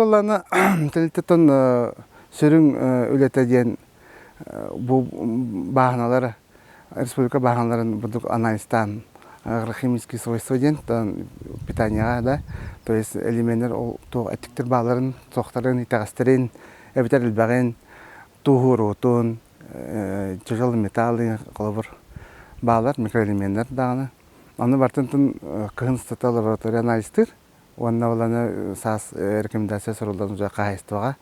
Буоллаҕына тэрилтэтин сүрүн үлэтэ диэн бу бааһыналар республика бааһыналарын бурдук анализтаан агрохимические свойства диэн питанияҕа да то есть элеменнэр ол туох эттиктэр бааларын суохтарын итэҕэстэрин эбэтэр элбэҕин тууһуруутун тяжелый металлы холобур баалар микроэлеменнэр даҕаны ону барытын кыһын устата лаборатория анализтыыр Уонна баланы саас рекомендация суруллан уже хаһаайыстыбаҕа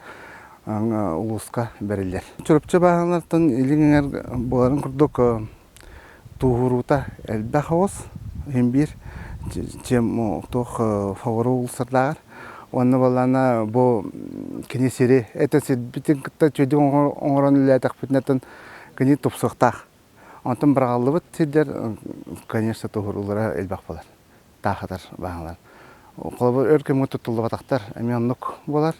улууска бэриллэр. Чурапчы бааһыналартан илин эҥэр буоларын курдук тууһуруута элбэх оҕус иһин биир чем туох фавору улуустардааҕар. Уонна балана бу кини сири это сирбитин кытта чөдүк оҥорон үлэлээтэхпитинэ кини тупсуохтаах. Онтон быраҕыллыбыт сирдэр конечно туһуруулара элбэх буолар. Таахатар бааһыналар. Холобур, өр кэмҥэ туттуллубатахтар эмиэ оннук буолар.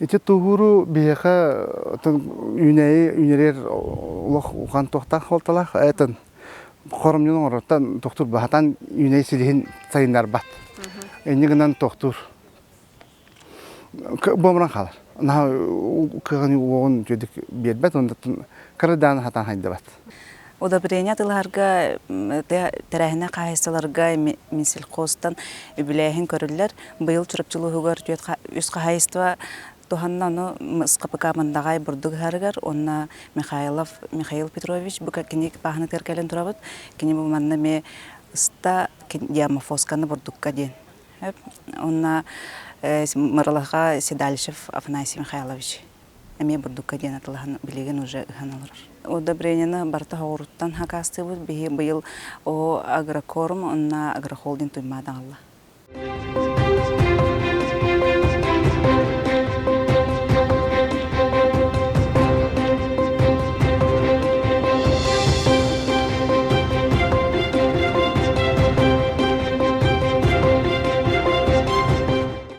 Ити туһууру биһиэхэ үүнээйи үүнэригэр олох улахан туохтаах суолталаах. Этэн хоромньуну оҥорортон тохтуур баһатан үүнээйи силиһин сайыннарбат. Инньэ гынан тохтуур. Буомуран хаалар. Наһаа кыаҕын уоҕун үчүгэйдик биэрбэт, онтон кыра дааны хатаан хайдыбат. Удобрение атыылаһарга тэрээһинэ хаһаайыстыбаларга Минсельхозтан үбүлээһин көрүллэр. Быйыл Чурапчы улууһугар үс хаһаайыстыба туһанна, ону СКПК Мындаҕай бурдук ыһарыгар уонна Михайлов Михаил Петрович бу кини бааһынатыгар кэлэн турабыт. Кини бу манна эмиэ ыста диамофосканы бурдукка диэн. Уонна Мырылаха Седалищев Афанасий Михайлович эмиэ бурдукка диэн атылаһан билигин уже ыһан олорор. Удобрениены барыта хоҕуруттан хакаастыыбыт. Биһи быйыл о агрокорм уонна агрохолдинг туймаат аҕалла.